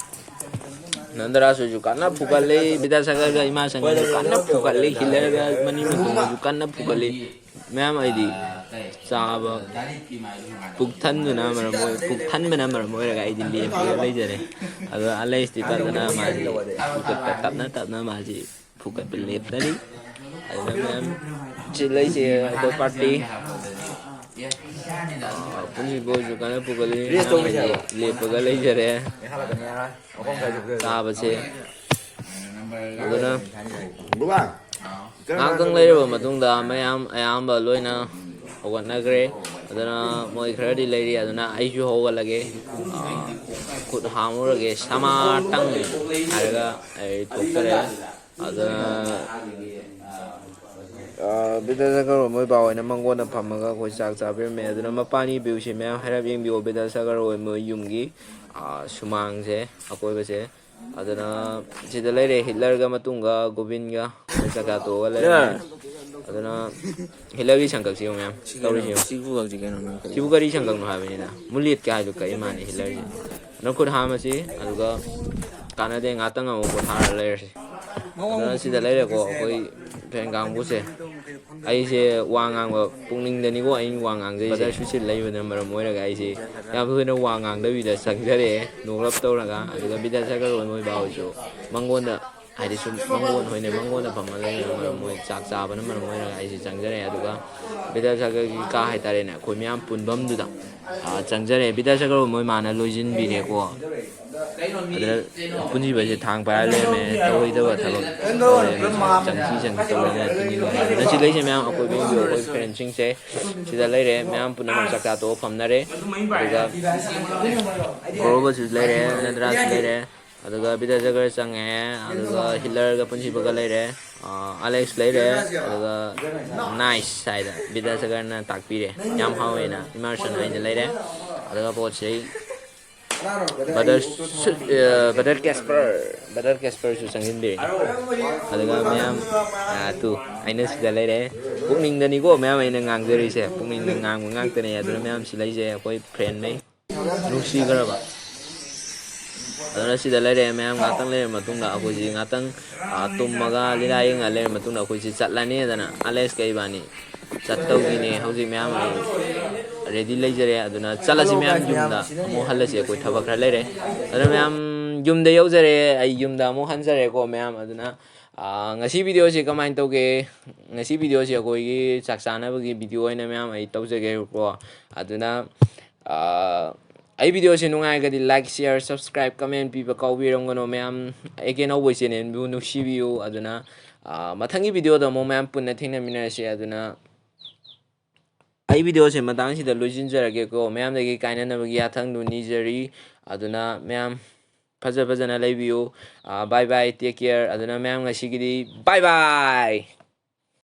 ꯅꯟꯗꯔꯥꯁꯨꯁꯨ ꯀꯟꯅ ꯐꯨꯒꯠꯂꯤ, ꯕꯤꯗ꯭ꯌꯥꯁꯥꯒꯔꯒ ꯏꯃꯥ ꯁꯪꯒꯁꯨ ꯀꯟꯅ ꯐꯨꯒꯠꯂꯤ, ꯍꯤꯠꯂꯔꯒ ꯃꯅꯤ ꯃꯨꯇꯨꯝꯒꯁꯨ ꯀꯟꯅ ꯐꯨꯒꯠꯂꯤ꯫ ꯃꯌꯥꯝ ꯑꯩꯗꯤ ꯆꯥꯕ ꯄꯨꯛ ꯊꯟꯕꯅ ꯃꯔꯝ ꯑꯣꯏ-, ꯄꯨꯛ ꯊꯟꯕꯅ ꯃꯔꯝ ꯑꯣꯏꯔꯒ ꯑꯩꯗꯤ ꯂꯦꯞꯄꯒ ꯂꯩꯖꯔꯦ꯫ ꯑꯗꯣ ꯑꯂꯦꯛꯁꯇꯤ ꯐꯖꯅ ꯃꯥꯁꯤ ꯐꯨꯒꯠꯄ ꯇꯞꯅ ꯇꯞꯅ ꯃꯥꯁꯤ ꯐꯨꯒꯠꯄ ꯂꯦꯞꯇꯔꯤ꯫ ꯑꯗꯨꯅ ꯃꯌꯥꯝ ꯁꯤ ꯂꯩꯁꯦ ꯑꯩꯈꯣꯏ ꯄꯥꯔꯇꯤ꯫ ꯄꯨꯟꯁꯤ ꯕꯣꯏꯁꯨ ꯀꯟꯅ ꯄꯨꯈꯠꯂꯤ꯫ ꯂꯦꯞꯄꯒ ꯂꯩꯖꯔꯦ꯫ ꯆꯥꯕꯁꯦ꯫ ꯑꯗꯨꯅ ꯉꯥꯏꯍꯥꯛꯇꯪ ꯂꯩꯔꯕ ꯃꯇꯨꯡꯗ ꯃꯌꯥꯝ ꯑꯌꯥꯝꯕ ꯂꯣꯏꯅ ꯍꯧꯒꯠꯅꯈ꯭ꯔꯦ꯫ ꯑꯗꯨꯅ ꯃꯣꯏ ꯈꯔꯗꯤ ꯂꯩꯔꯤ꯫ ꯑꯗꯨꯅ ꯑꯩꯁꯨ ꯍꯧꯒꯠꯂꯒꯦ꯫ ꯑ, ꯈꯨꯠ ꯍꯥꯝꯃꯨꯔꯒꯦ꯫ ꯁꯃꯥꯇꯪ ꯍꯥꯏꯔꯒ ꯑꯩ ꯊꯣꯛꯆꯔꯦ꯫ ꯑꯗꯨꯅ, ꯑ, ꯕꯤꯗ꯭ꯌꯥꯁꯥꯒꯔ ꯃꯣꯏ ꯕꯥ ꯍꯣꯏꯅ ꯃꯪꯒꯣꯟꯗ ꯐꯝꯃꯒ ꯑꯩꯈꯣꯏ ꯆꯥꯛ ꯆꯥꯕꯤꯔꯝꯃꯦ꯫ ꯑꯗꯨꯅ ꯃꯄꯥꯟꯒꯤ ꯚ꯭ꯌꯨꯁꯦ ꯃꯌꯥꯝ ꯍꯥꯏꯔꯞ ꯌꯦꯡꯕꯤꯌꯣ꯫ ꯕꯤꯗ꯭ꯌꯥꯁꯥꯒꯔ ꯍꯣꯏ ꯃꯣꯏ ꯌꯨꯝꯒꯤ, ꯑ, ꯁꯨꯃꯥꯡꯁꯦ, ꯑꯀꯣꯏꯕꯁꯦ꯫ ꯑꯗꯨꯅ ꯁꯤꯗ ꯂꯩꯔꯦ ꯍꯤꯠꯂꯔꯒ ꯃꯇꯨꯡꯒ ꯒꯣꯕꯤꯟꯒ ꯃꯣꯏ ꯆꯥꯛ ꯆꯥ ꯇꯣꯛꯑꯒ ꯂꯩꯔꯦ꯫ ꯑꯗꯨꯅ ꯍꯤꯠꯂꯔꯒꯤ ꯁꯪꯀꯛꯁꯤ ꯌꯦꯡꯉꯣ ꯃꯌꯥꯝ ꯁꯤ ꯀꯩꯅꯣ, ꯇꯧꯔꯤꯁꯤ ꯌꯦꯡꯉꯣ꯫ ꯁꯤꯕꯨ ꯍꯧꯖꯤꯛ ꯀꯩꯅꯣ ꯅꯪ ꯀꯔꯤ? ꯁꯤꯕꯨ ꯀꯔꯤ ꯁꯪꯀꯛꯅꯣ ꯍꯥꯏꯕꯅꯤꯗ꯫ ꯃꯨꯂꯦꯠꯀ ꯍꯥꯏꯗꯣ ꯀꯛꯏ ꯃꯥꯜꯂꯦ ꯍꯤꯠꯂꯔꯁꯦ꯫ ꯑꯗꯨꯅ ꯈꯨꯠ ꯍꯥꯝꯃꯁꯤ, ꯑꯗꯨꯒ ꯀꯥꯟꯅꯗꯦ, ꯉꯥꯛꯇꯪ ꯑꯃꯨꯛ ꯄꯣꯊꯥꯔ ꯂꯩꯔꯁꯤ꯫ ꯑꯗꯨꯅ ꯁꯤꯗ ꯂꯩꯔꯦꯀꯣ ꯑꯩꯈꯣꯏ ꯐꯦꯟ ꯀꯥꯡꯕꯨꯁꯦ꯫ ꯑꯩꯁꯦ ꯋꯥ ꯉꯥꯡꯕ ꯄꯨꯛꯅꯤꯡꯗꯅꯤꯀꯣ ꯑꯩꯅ ꯋꯥ ꯉꯥꯡꯖꯩꯁꯦ꯫ ꯕ꯭ꯔꯗꯔ ꯁꯨꯁꯤꯜ ꯂꯩꯕꯅ ꯃꯔꯝ ꯑꯣꯏꯔꯒ ꯑꯩꯁꯦ ꯌꯥꯝ ꯊꯣꯏꯅ ꯋꯥ ꯉꯥꯡꯗꯕꯤꯗ ꯆꯪꯖꯔꯛꯑꯦ, ꯅꯣꯛꯂꯞ ꯇꯧꯔꯒ꯫ ꯑꯗꯨꯒ ꯕꯤꯗ꯭ꯌꯥꯁꯥꯒꯔ ꯍꯣꯏ ꯃꯣꯏ ꯕꯥ ꯍꯣꯏꯁꯨ ꯃꯪꯒꯣꯟꯗ, ꯍꯥꯏꯗꯤ ꯁꯨꯝ ꯃꯪꯒꯣꯟ ꯍꯣꯏꯅꯦ, ꯃꯪꯒꯣꯟꯗ ꯐꯝꯃ ꯂꯩꯕꯅ ꯃꯔꯝ ꯑꯣꯏ, ꯆꯥꯛ ꯆꯥꯕꯅ ꯃꯔꯝ ꯑꯣꯏꯔꯒ ꯑꯩꯁꯦ ꯆꯪꯖꯔꯛꯑꯦ꯫ ꯑꯗꯨꯒ ꯕꯤꯗ꯭ꯌꯥꯁꯥꯒꯔꯒꯤ ꯀꯥ ꯍꯥꯏꯇꯥꯔꯦꯅꯦ, ꯑꯩꯈꯣꯏ ꯃꯌꯥꯝ ꯄꯨꯟꯐꯝꯗꯨꯗ ꯑꯥ, ꯆꯪꯖꯔꯦ꯫ ꯕꯤꯗ꯭ꯌꯥꯁꯥꯒꯔꯕꯨ ꯃꯣꯏ ꯃꯥꯅ ꯂꯣꯏꯁꯤꯟꯕꯤꯔꯦꯀꯣ꯫ ꯑꯗꯨꯗ ꯄꯨꯟꯁꯤꯕꯁꯦ ꯊꯥꯡ ꯄꯥꯏꯔ ꯂꯩꯔꯝꯃꯦ꯫ ꯇꯧꯔꯣꯏꯗꯕ ꯊꯕꯛ ꯇꯧꯔꯦ꯫ ꯆꯪꯁꯤ ꯆꯪꯁꯤ ꯇꯧꯔꯒ ꯇꯨꯃꯤꯟ ꯂꯩꯔꯦ꯫ ꯑꯗꯨꯅ ꯁꯤ ꯂꯩꯁꯦ ꯃꯌꯥꯝ ꯑꯀꯣꯏꯕ ꯌꯦꯡꯕꯤꯌꯨ, ꯑꯩꯈꯣꯏ ꯐ꯭ꯔꯦꯟꯁꯤꯡꯁꯦ ꯁꯤꯗ ꯂꯩꯔꯦ꯫ ꯃꯌꯥꯝ ꯄꯨꯝꯅꯃꯛ ꯆꯥꯛ ꯆꯥ ꯇꯣꯛꯑ ꯐꯝꯅꯔꯦ꯫ ꯑꯗꯨꯒ ꯒꯣꯔꯣꯕꯁꯨ ꯂꯩꯔꯦ, ꯅꯗ꯭ꯔꯥꯁꯨ ꯂꯩꯔꯦ꯫ ꯑꯗꯨꯒ ꯕꯤꯗ꯭ꯌꯥꯁꯥꯒꯔ ꯆꯪꯉꯦ꯫ ꯑꯗꯨꯒ ꯍꯤꯠꯂꯔꯒ ꯄꯨꯟꯁꯤꯕꯒ ꯂꯩꯔꯦ꯫ ꯑꯥ, ꯑꯂꯦꯛꯁ ꯂꯩꯔꯦ꯫ ꯑꯗꯨꯒ ꯅꯥꯏꯁ ꯍꯥꯏꯗ ꯕꯤꯗ꯭ꯌꯥꯁꯥꯒꯔꯅ ꯇꯥꯛꯄꯤꯔꯦ꯫ ꯌꯥꯝ ꯍꯥꯎꯋꯦꯅ ꯏꯃꯥꯔꯁꯟ ꯍꯥꯏꯅ ꯂꯩꯔꯦ꯫ ꯑꯗꯨꯒ ꯄꯣꯠꯁꯤ ꯕ꯭ꯔꯗꯔ ꯁꯨ-, ꯑ, ꯕ꯭ꯔꯗꯔ ꯀꯦꯁꯄꯔ, ꯕ꯭ꯔꯗꯔ ꯀꯦꯁꯄꯔꯁꯨ ꯆꯪꯁꯤꯟꯕꯤꯔꯦ꯫ ꯑꯗꯨꯒ ꯃꯌꯥꯝ, ꯑ, ꯇꯨ, ꯑꯩꯅ ꯁꯤꯗ ꯂꯩꯔꯦ꯫ ꯄꯨꯛꯅꯤꯡꯗꯅꯤꯀꯣ ꯃꯌꯥꯝ ꯑꯩꯅ ꯉꯥꯡꯖꯔꯤꯁꯦ꯫ ꯄꯨꯛꯅꯤꯡꯗ ꯉꯥꯡꯕ ꯉꯥꯛꯇꯅꯦ꯫ ꯑꯗꯨꯅ ꯃꯌꯥꯝ ꯁꯤ ꯂꯩꯁꯦ ꯑꯩꯈꯣꯏ ꯐ꯭ꯔꯦꯟꯅꯦ꯫ ꯅꯨꯡꯁꯤꯈ꯭ꯔꯕ꯫ ꯑꯗꯨꯅ ꯁꯤꯗ ꯂꯩꯔꯦ꯫ ꯃꯌꯥꯝ ꯉꯥꯛꯇꯪ ꯂꯩꯔ ꯃꯇꯨꯡꯗ ꯑꯩꯈꯣꯏꯁꯤ ꯉꯥꯛꯇꯪ, ꯑ, ꯇꯨꯝꯃꯒ ꯂꯤꯂꯥ ꯌꯦꯡꯉ ꯂꯩꯔ ꯃꯇꯨꯡꯗ ꯑꯩꯈꯣꯏꯁꯤ ꯆꯠꯂꯅꯤ꯫ ꯑꯗꯨꯅ ꯑꯂꯦꯛꯁꯀ ꯏꯕꯥꯅꯤ ꯆꯠꯇꯧꯒꯤꯅꯦ꯫ ꯍꯧꯖꯤꯛ ꯃꯌꯥꯝ ꯑꯩ ꯔꯦꯗꯤ ꯂꯩꯖꯔꯦ꯫ ꯑꯗꯨꯅ ꯆꯠꯂꯁꯤ ꯃꯌꯥꯝ ꯌꯨꯝꯗ꯫ ꯑꯃꯨꯛ ꯍꯜꯂꯁꯤ, ꯑꯩꯈꯣꯏ ꯊꯕꯛ ꯈꯔ ꯂꯩꯔꯦ꯫ ꯑꯗꯨꯅ ꯃꯌꯥꯝ ꯌꯨꯝꯗ ꯌꯧꯖꯔꯦ꯫ ꯑꯩ ꯌꯨꯝꯗ ꯑꯃꯨꯛ ꯍꯟꯖꯔꯦꯀꯣ ꯃꯌꯥꯝ꯫ ꯑꯗꯨꯅ, ꯑ, ꯉꯁꯤ ꯚꯤꯗꯤꯑꯣꯁꯤ ꯀꯃꯥꯏꯅ ꯇꯧꯒꯦ? ꯉꯁꯤ ꯚꯤꯗꯤꯑꯣꯁꯤ ꯑꯩꯈꯣꯏꯒꯤ ꯆꯥꯛ ꯆꯥꯅꯕꯒꯤ ꯚꯤꯗꯤꯑꯣ ꯑꯣꯏꯅ ꯃꯌꯥꯝ ꯑꯩ ꯇꯧꯖꯒꯦꯕꯀꯣ꯫ ꯑꯗꯨꯅ, ꯑ, ꯑꯩ ꯚꯤꯗꯤꯑꯣꯁꯤ ꯅꯨꯡꯉꯥꯏꯔꯒꯗꯤ like, share, subscribe, comment ꯄꯤꯕ ꯀꯥꯎꯕꯤꯔꯝꯒꯅꯨ ꯃꯌꯥꯝ꯫ ꯑꯩꯒꯤ ꯑꯅꯧꯕ ꯆꯦꯅꯦꯜꯕꯨ ꯅꯨꯡꯁꯤꯕꯤꯌꯨ꯫ ꯑꯗꯨꯅ, ꯑ, ꯃꯊꯪꯒꯤ ꯚꯤꯗꯤꯑꯣꯗ ꯑꯃꯨꯛ ꯃꯌꯥꯝ ꯄꯨꯟꯅ ꯊꯦꯡꯅꯃꯤꯟꯅꯔꯁꯤ꯫ ꯑꯗꯨꯅ ꯑꯩ ꯚꯤꯗꯤꯑꯣꯁꯦ ꯃꯇꯥꯡꯁꯤꯗ ꯂꯣꯏꯁꯤꯟꯖꯔꯒꯦꯀꯣ꯫ ꯃꯌꯥꯝꯗꯒꯤ ꯀꯥꯏꯅꯅꯕꯒꯤ ꯌꯥꯊꯪꯗꯨ ꯅꯤꯖꯔꯤ꯫ ꯑꯗꯨꯅ ꯃꯌꯥꯝ ꯐꯖ ꯐꯖꯅ ꯂꯩꯕꯤꯌꯨ꯫ ꯑ, bye bye, take care꯫ ꯑꯗꯨꯅ ꯃꯌꯥꯝ ꯉꯁꯤꯒꯤꯗꯤ bye bye꯫